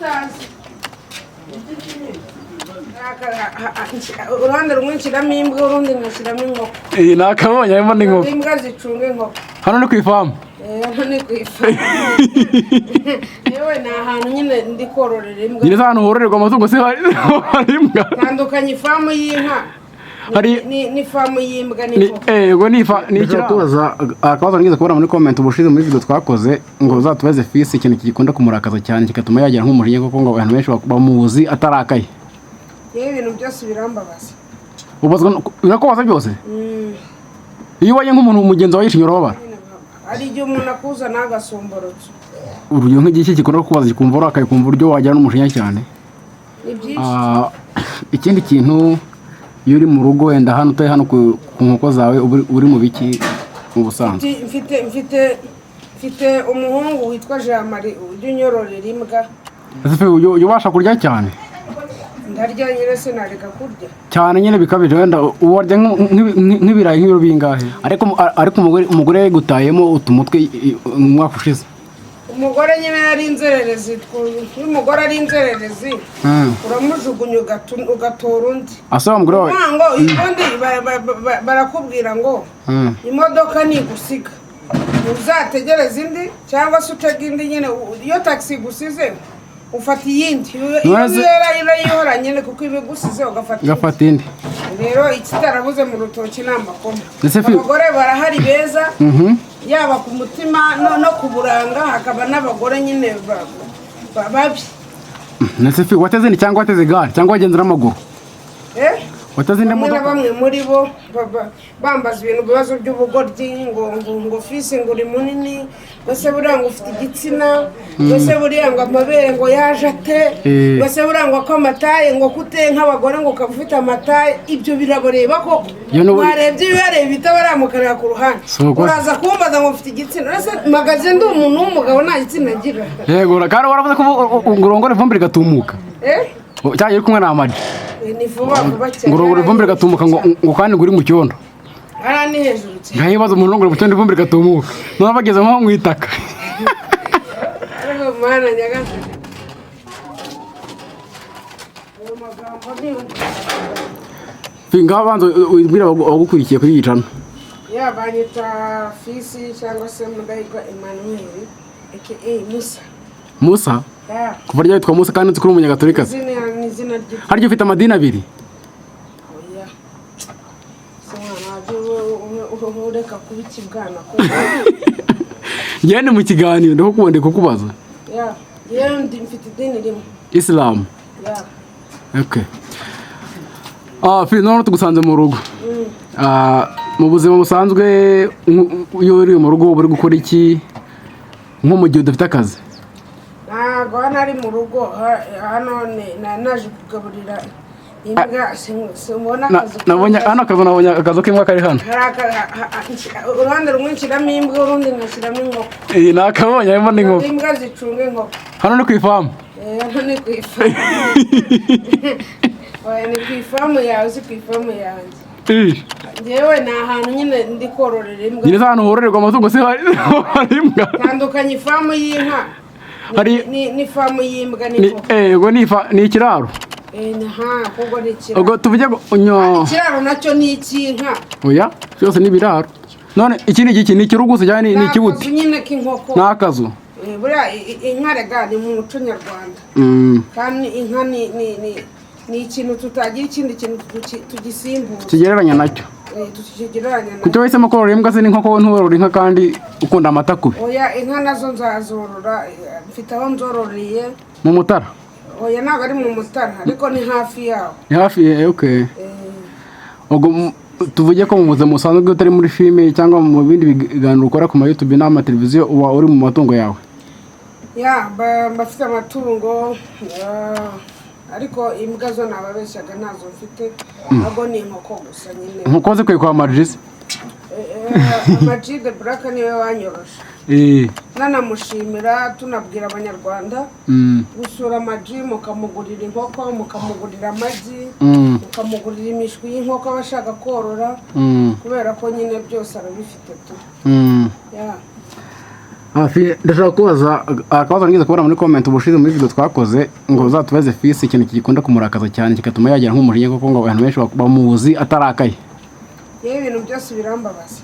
Utazi. Uruhande rumwe nshyiramo imbwa, urundi ngashyiramo inkoko. Iyi nakabonye harimo n'inkoko. Imbwa zicunga inkoko. Hano ni ku ifamu? Hano ni ku ifamu. Yewe, ni ahantu nyine ndi kororera imbwa. Nyine ahantu hororerwa amatungo se hari imbwa? Tandukanye ifamu y'inka n'ifamu y'imbwa n'inkoko. Yego, ni ifa, ni Ndashaka ikiraro. kubaza akabazo nigeze kubona muri comment ubushize muri video twakoze, ngo uzatubaze Fisi ikintu gikunda kumurakaza cyane kigatuma yagira nk'umujinya, kuko ngo abantu benshi bamuzi atarakaye. Yewe, ibintu byose birambabaza. Ubazwa birakubaza byose? Iyo ubonye nk'umuntu mugenzi wawe yishimye, urababara? Hari igihe umuntu akuzana agasomborotso. Urugero nk'igiki gikunda kukubaza kikumva urakaye, ukumva uburyo wagira n'umujinya cyane? Ni byinshi. Ikindi kintu, iyo uri mu rugo, wenda hano utari hano ku nkoko zawe, uba uri mu biki mu busanzwe? Mfite umuhungu witwa Jean Marie ujya unyororera imbwa. Ese Fi, ujya ubasha kurya cyane? Ndarya nyine, sinareka kurya. Cyane nyine bikabije, wenda ubu warya nk'ibirayi nk'ibiro bingahe? Ariko umugore yagutayemo utumutwe umwaka ushize. Umugore nyine yari inzererezi. Iyo umugore ari inzererezi, uramujugunya ugatora undi. Asa umugore wawe. Ngo ubundi barakubwira ngo imodoka nigusiga uzategereze indi cyangwa se utega indi nyine. Iyo taxi igusize ufata iyindi. Iyo yera irayihora nyine, kuko iba igusize ugafata indi. Ugafata indi. Rero ikitarabuze mu rutoki ni amakoma. Ese Abagore barahari beza, yaba ku mutima no ku buranga, hakaba n'abagore nyine babi. Ndetse Fi, wateze indi cyangwa wateze igare cyangwa wagenze n'amaguru? Eh? Wateze indi Bamwe na modoka? bamwe muri bo bambaza ibintu, bibazo by'ubugoryi, ngo Fisi, ngo uri munini, ngo se buriya ngo ufite igitsina, ngo se buriya ngo amabere ngo yaje ate, ngo se buriya ngo ko amataye, ngo kute nk'abagore, ngo ukaba ufite amataye. Ibyo birabareba koko? Iyo Warebye ibibareba bitabaramukara ku ruhande. Si uko- Uraza kumbaza ngo mfite igitsina? Ese mpagaze ndi umuntu w'umugabo, nta gitsina agira? Yego, kandi waravuze ko ngo urongore ivumbi rigatumuka. Eh. Cyangwa uri kumwe na Amaji. Ni vuba vuba cyane. Ngo urongore ivumbi rigatumuka, ngo kandi ngo uri mu cyondo. Hariya ni hejuru cyane. Ngaho ibibazo, umuntu urongora mu cyondo ivumbi rigatumuka, none bageze nko mu itaka. Ariko Mana nyagasani, ayo magambo ni Fi, ngaho banza ubwire abagukurikiye kuri iyi channel. Ya, banyita Fisi cyangwa se Mudahigwa Emmanuel aka Musa. Musa? Ya. Kuva ryari witwa Musa kandi uzi ko uri umunyagatolika se? Izina ni izina ry'idini. Harya ufite amadini abiri? Oya, se mwana wajya ureka kuba ikibwana ko? Njyewe ni mu kiganiro ndikukubona, ndi kukubaza. Ya, yewe, ndi mfite idini rimwe. Isilamu? Ya. Okay. Fi, none tugusanze mu rugo. Mu buzima busanzwe, iyo uri mu rugo uba uri gukora iki, nko mu gihe udafite akazi? Ntabwo hano ari mu rugo. Hano naje kugaburira imbwa. Simbona akazu. Nabonye hano akazu, nabonye akazu k'imbwa kari hano. Hari uruhande rumwe nshyiramo imbwa, urundi ngashyiramo inkoko. Iyi nakabonye harimo n'inkoko. Imbwa zicunga inkoko. Hano ni ku ifamu? Hano ni ku ifamu. Oya, ni ku ifamu yawe, si ku ifamu yanjye. Njyewe ni ahantu nyine ndi kororera imbwa. Nyine ahantu hororerwa amatungo se hari imbwa? Tandukanye ifamu y'inka n'ifamu y'imbwa n'inkoko. Ubwo ni ikiraro. Ha, kuko ni ikiraro. Ubwo tuvuge ngo nyo Ikiraro nacyo ni icy'inka. Oya, byose ni ibiraro. None iki ni igiki? Ni ikirugusu cyangwa ni Ni ikibuti? akazu nyine k'inkoko. Ni akazu. Buriya inka rega ni mu muco nyarwanda, kandi inka ni ikintu tutagira ikindi kintu tugisimbuza. Kigereranya nacyo. Tukigereranya Kuki nacyo. wahisemo korora imbwa se n'inkoko, ntuworora inka kandi ukunda amata kubi? Oya, inka nazo nzazorora. Mfite aho nzororeye. Mu Mutara? Oya, ntabwo ari mu Mutara, ariko ni hafi yaho. Ni hafi, okay. Ubwo tuvuge ko mu buzima busanzwe, utari muri filime cyangwa mu bindi biganiro ukora ku ma YouTube n'amateleviziyo, uba uri mu matungo yawe? Ya, mbafite amatungo, ariko imbwa zo nababeshyaga, ntazo mfite, ahubwo ni inkoko gusa nyine. Inkoko zikwiye kwa Marjisi? Ama-G The Black niwe wanyoroshe. Nanamushimira, tunabwira Abanyarwanda gusura Ama-G, mukamugurira inkoko, mukamugurira amagi, mukamugurira imishwi y'inkoko aba ashaka korora, kubera ko nyine byose arabifite tu. Ya. Hafi ndashaka kubaza akabazo nigeze kubona muri comment ubushize muri video twakoze, ngo uzatubaze Fisi ikintu gikunda kumurakaza cyane kigatuma yagira nk'umujinya, kuko ngo abantu benshi bamuzi atarakaye. Yewe, ibintu byose birambabaza.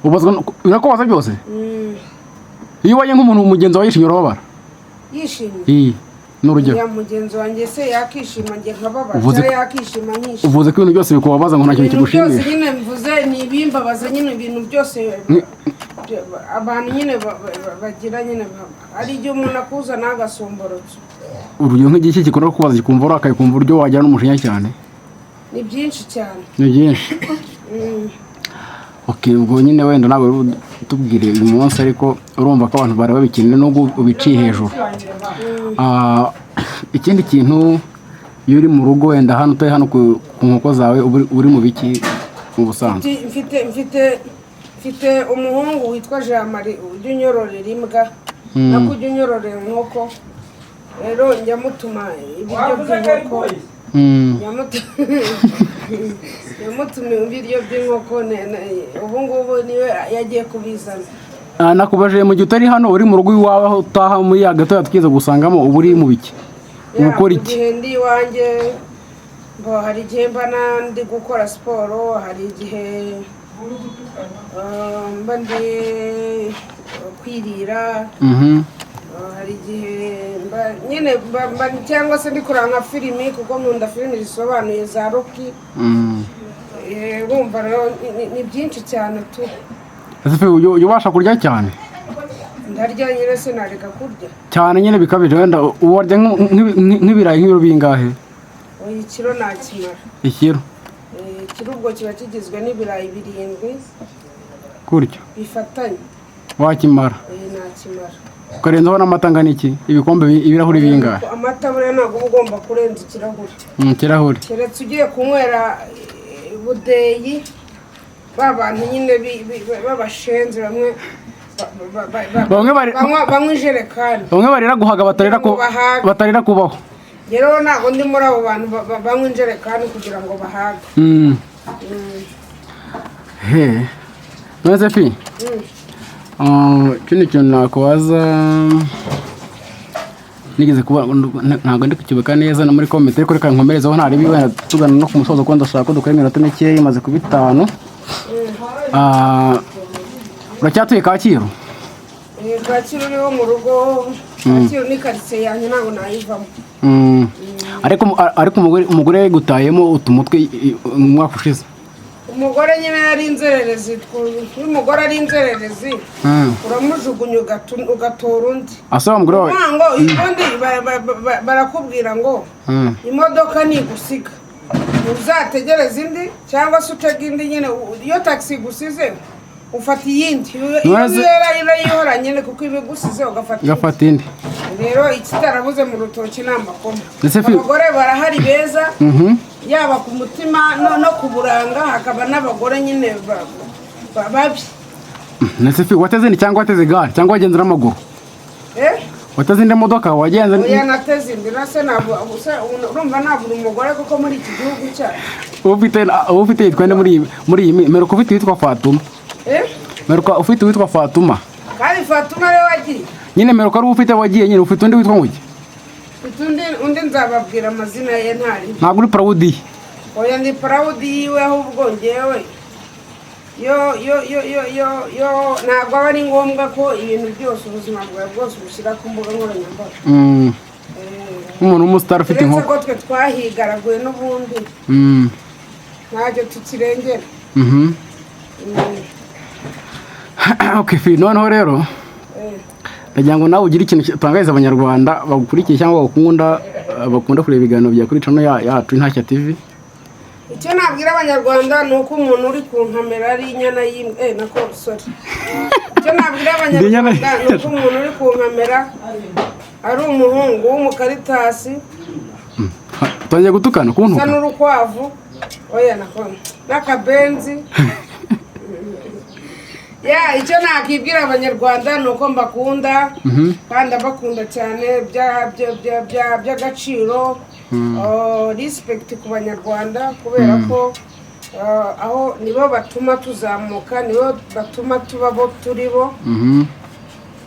Ubazwa birakubaza byose? Iyo ubonye nk'umuntu mugenzi wawe yishimye, urababara? Yishimye? Iyi ni urugero. Ya, mugenzi wanjye se yakishima njye nkababara? Uvuze Cyangwa yakishima nkishima? Uvuze ko ibintu byose bikubabaza, ngo nta kintu Ibintu byose kigushimisha. nyine mvuze ni ibimbabaza nyine, ibintu byose abantu nyine bagira nyine, hari igihe umuntu akuzana agasomborotso. Urugero nk'igiki gikunda kukubaza kikumva urakaye, ukumva uburyo wagira n'umujinya cyane? Ni byinshi cyane. Ni byinshi. Okay, ubwo nyine wenda ntabwo uri tubwire uyu munsi, ariko urumva ko abantu bari babikeneye nubwo ubiciye hejuru. Ikindi kintu, iyo uri mu rugo, wenda hano utari hano ku nkoko zawe, uba uri mu biki mu busanzwe? Mfite umuhungu witwa Jean Marie ujya unyororera imbwa, nako ujya unyororera inkoko. Rero njya mutuma ibiryo by'inkoko. Njya mutuma ibiryo by'inkoko, ubu ngubu niwe yagiye kubizana. Nakubajije mu gihe utari hano, uri mu rugo iwawe, aho utaha muri ya gato yatwize gusangamo, uba uri mu biki? Ya, ukora mu iki? gihe ndi iwanjye, mbo hari igihe mba ndi gukora siporo, hari igihe mba ndi kwirira, hari igihe mba nyine cyangwa se ndi kureba nka filimi, kuko nkunda filimi zisobanuye za Rocky. Urumva rero ni byinshi cyane tu. Ese ujya ubasha kurya cyane? Ndarya nyine, sinareka kurya. Cyane nyine bikabije, wenda ubu warya nk'ibirayi nk'ibiro bingahe? Oya, ikiro nakimara. Ikiro? Ikiro ubwo kiba kigizwe n'ibirayi 7. Gutyo? Bifatanye. Wakimara? Nakimara. Ukarenzaho n'amata angana iki, ibikombe ibirahuri bingahe? Amata buriya ntabwo uba ugomba kurenza ikirahure. Ikirahure. Keretse ugiye kunywera budeyi, ba bantu nyine b'abashenzi bamwe Bamwe banywa ijerekani. Bamwe barira guhaga, batarira Kugira ngo bahage. Batarira kubaho. Rero ntabwo ndi muri abo bantu banywa injerekani kugira ngo bahage. He, none se Fi, ikindi kintu nakubaza nigeze kuba ntabwo ndi kukibuka neza no muri comment, ariko reka nkomerezeho ntaribi, wenda tugana no ku musozo, kuko ndashaka ko dukora iminota mikeya, imaze kuba 5. Uracyatuye Kacyiru? Kacyiru uriho mu rugo, Kacyiru ni karitsiye yanjye, ntabwo nayivamo. Ariko umugore yagutayemo utumutwe mu mwaka ushize. Umugore nyine yari inzererezi. Iyo umugore ari inzererezi, uramujugunya ugatora undi. Asaba umugore wawe? Ngo ubundi barakubwira ngo imodoka nigusiga uzategereze indi, cyangwa se utega indi nyine. Iyo taxi igusize ufata iyindi. Iyo irayihora nyine, kuko iba igusize ugafata indi. Ugafata indi. Rero ikitarabuze mu rutoki ni amakoma. Ndetse Abagore barahari beza, yaba ku mutima no ku buranga, hakaba n'abagore nyine babi. Ndetse Fi, wateze indi cyangwa wateze igare cyangwa wagenze n'amaguru? Eh? Wateze indi modoka, wagenze? Oya, nateze indi nase ntabwo se urumva nabura umugore kuko muri iki gihugu cyacu. Uba ufite yitwa nde muri iyi mperuka? Ufite uwitwa Fatuma? Eh? Mperuka ufite uwitwa Fatuma. Kandi Fatuma ariwe wagiye. Nyine mperuka ari uwo ufite wagiye, nyine ufite undi witwa nguki? Mfite undi, nzababwira amazina ye ntari. Ntabwo uri proud ye? Oya, ndi proud yiwe, ahubwo ngewe yo yo yo yo yo yo ntabwo aba ari ngombwa ko ibintu byose, ubuzima bwawe bwose, ubushyira ku mbuga nkoranyambaga. Nk'umuntu w'umusitari ufite Uretse inkoko. ko twe twahigaraguye n'ubundi, ntacyo tukirengera. Okay Fi, noneho rero ndagira ngo nawe ugire ikintu utangariza Abanyarwanda bagukurikiye cyangwa bagukunda, bakunda kureba ibiganiro bya kuri channel yacu Intashya TV. Icyo nabwira Abanyarwanda ni uko umuntu uri ku nkamera ari inyana y'imbwa, nako sorry, icyo nabwira Ndi inyana Abanyarwanda ni uko umuntu uri ku nkamera ari umuhungu w'umukaritasi. Tutangiye gutukana Usa kuntuka. n'urukwavu, oya, nako n'akabenzi ya. Icyo nakibwira Abanyarwanda ni uko mbakunda kandi abakunda cyane by'agaciro. Oh, respect ku Banyarwanda, kubera ko aho nibo batuma tuzamuka, nibo batuma tuba bo turi bo.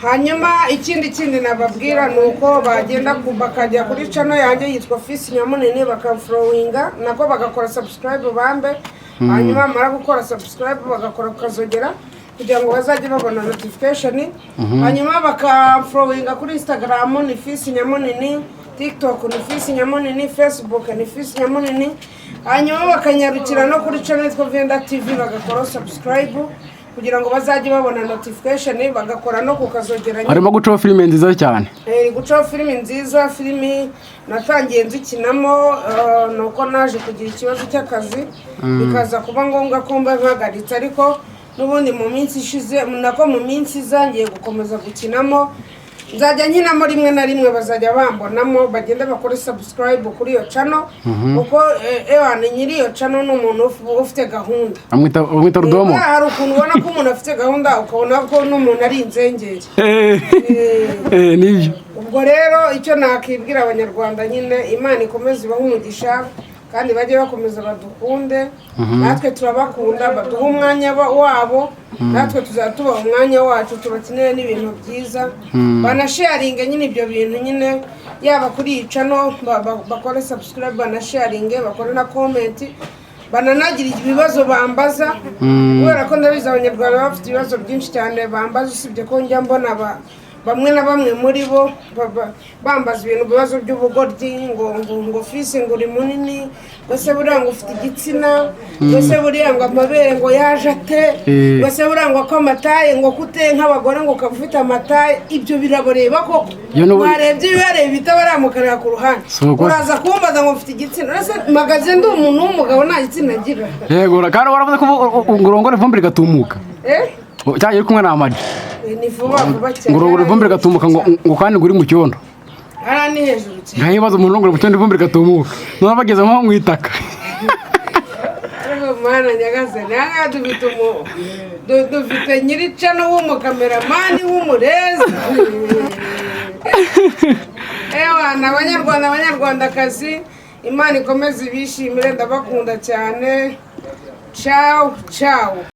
Hanyuma ikindi kindi nababwira ni uko bagenda bakajya kuri channel yanjye yitwa Fisi Nyamunini, bakamfollowinga, nako bagakora subscribe bambe. Hanyuma bamara gukora subscribe, bagakora kukazogera kugira ngo bazajye babona notification. Hanyuma bakamfollowinga kuri Instagram ni Fisi Nyamunini, TikTok ni Fisi Nyamunini, Facebook ni Fisi Nyamunini. Hanyuma bakanyarukira no kuri channel yitwa Venda TV, bagakora subscribe kugira ngo bazajye babona notification, bagakora no kukazogera. Harimo gucaho filime nziza cyane. Gucaho filimi nziza, filimi natangiye nzikinamo, nuko naje kugira ikibazo cy'akazi, bikaza kuba ngombwa ko mba mpagaritse. Ariko n'ubundi mu minsi ishize, nako mu minsi iza, ngiye gukomeza gukinamo, nzajya nkinamo rimwe na rimwe, bazajya bambonamo. Bagende bakore subscribe kuri iyo channel, kuko ewana nyiri iyo channel ni umuntu ufite gahunda. Bamwita Rudomo. Hari ukuntu ubona ko umuntu afite gahunda, ukabona ko n'umuntu ari inzengeri. Nibyo. Ubwo rero icyo nakibwira Abanyarwanda nyine, Imana ikomeze ibahe umugisha, kandi bajye bakomeza badukunde, natwe turabakunda. Baduhe umwanya wabo, natwe tuzajya tubaha umwanya wacu, tubakinire n'ibintu byiza. Banasharinge nyine ibyo bintu nyine, yaba kuri iyi channel bakore subscribe, banasharinge, bakore na comment, bananagira ibibazo bambaza, kubera ko ndabizi Abanyarwanda baba bafite ibibazo byinshi cyane bambaza. Usibye ko njya mbona bamwe na bamwe muri bo bambaza ibintu, ibibazo by'ubugoryi, ngo Fisi ngo uri munini, ngo se buriya ngo ufite igitsina, ngo se buriya ngo amabere ngo yaje ate, ngo se buriya ngo ko amataye, ngo kute nk'abagore, ngo ukaba ufite amataye. Ibyo birabareba koko? Iyo Mwarebye ibibareba bitabaramukara ku ruhande. Si uko- Uraza kumbaza ngo mfite igitsina? Ese mpagaze ndi umuntu w'umugabo, nta gitsina agira? Yego, kandi waravuze ko ngo urongore ivumbi rigatumuka. Eh. Cyangwa uri kumwe na Amaji. Ni vuba vuba cyane. Ngo urongore ivumbi rigatumuka, ngo kandi ngo uri mu cyondo. Hariya ni hejuru cyane. Nta ibibazo, umuntu urongora mu cyondo ivumbi rigatumuka, none bageze nko mu itaka. Ariko Mana nyagasani, aha dufite dufite nyiricano w'umukameramani w'umurezi. Ewana, Abanyarwanda, Abanyarwandakazi, Imana ikomeze ibishimire, ndabakunda cyane. Ciao ciao.